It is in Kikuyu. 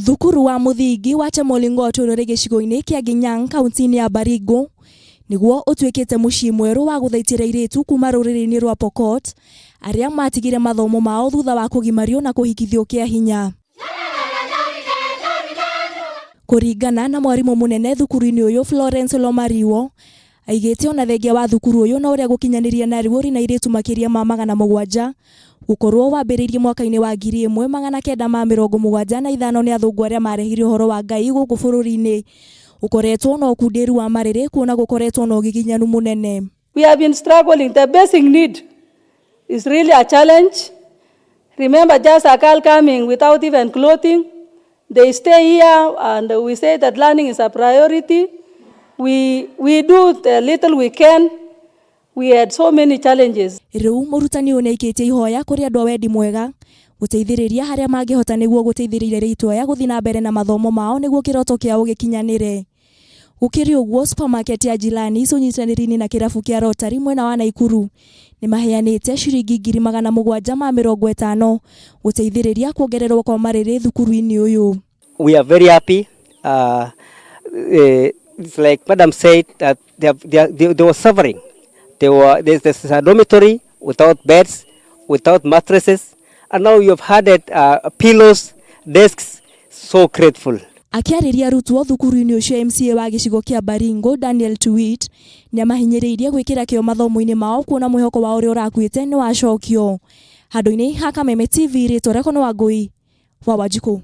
Thukuru wa mũthingi wa Chemolingot ũrĩa ũrĩ gĩcigo-inĩ kĩa Nginyang kaunti-inĩ ya Baringo nĩguo ũtuĩkĩte mũciĩ mwerũ wa gũthaitĩra airĩtu kuma rũrĩrĩ-inĩ rwa Pokot arĩa matigire mathomo mao thutha wa kũgimario na kũhikithio kĩa hinya. Kũringana na mwarimũ mũnene thukuru-inĩ ũyũ Florence Lomariwo, Aigĩte ona thengia wa thukuru ũyũ na ũrĩa gũkinyanĩria narua ũrĩ na airĩtu makĩria ma 700 gũkorwo wambĩrĩirie mwaka-inĩ wa 1975 nĩ athũngũ arĩa marehire ũhoro wa Ngai gũkũ bũrũri-inĩ ũkoretwo na ũkunderu wa marĩrĩ kuona gũkoretwo na ũgiginyanu mũnene. We have been struggling. The basic need is really a challenge. Remember, just a girl coming without even clothing. They stay here and we say that learning is a priority. We do the little we can. We had so many challenges. Rĩu mũrutani ũyũ nĩaikĩtie ihoya kũrĩ andũ a wendi mwega gũteithĩrĩria harĩa mangĩhota nĩguo gũteithĩrĩria airĩtu aya gũthiĩ na mbere na mathomo mao nĩguo kĩroto kĩao gĩkinyanĩre. Gũkĩrĩ ũguo, supermarket ya Jiranis ũnyitanĩri-inĩ na kĩrabu kĩa Rotary mwena wa Naikuru nĩmaheanĩte ciringi 750,000 gũteithĩrĩria kuongererwo kwa marĩrĩ thukuru-inĩ ũyũ. We are very happy. It's like Madam said that they were suffering. There's a dormitory without beds, without mattresses, and now you have added pillows, desks. So grateful. Akĩarĩria arutwo thukuru-inĩ ũcio MCA wa gĩcigo kĩa Baringo Daniel Tuwit nĩamahinyĩrĩirie gwĩkĩra kĩo mathomo-inĩ mao kuona mwĩhoko wa ũrĩa ũrakuĩte nĩwacokio. Handũ-inĩ ha Kameme TV rĩtwa rĩakwa nĩ Wangũi wa Wanjikũ.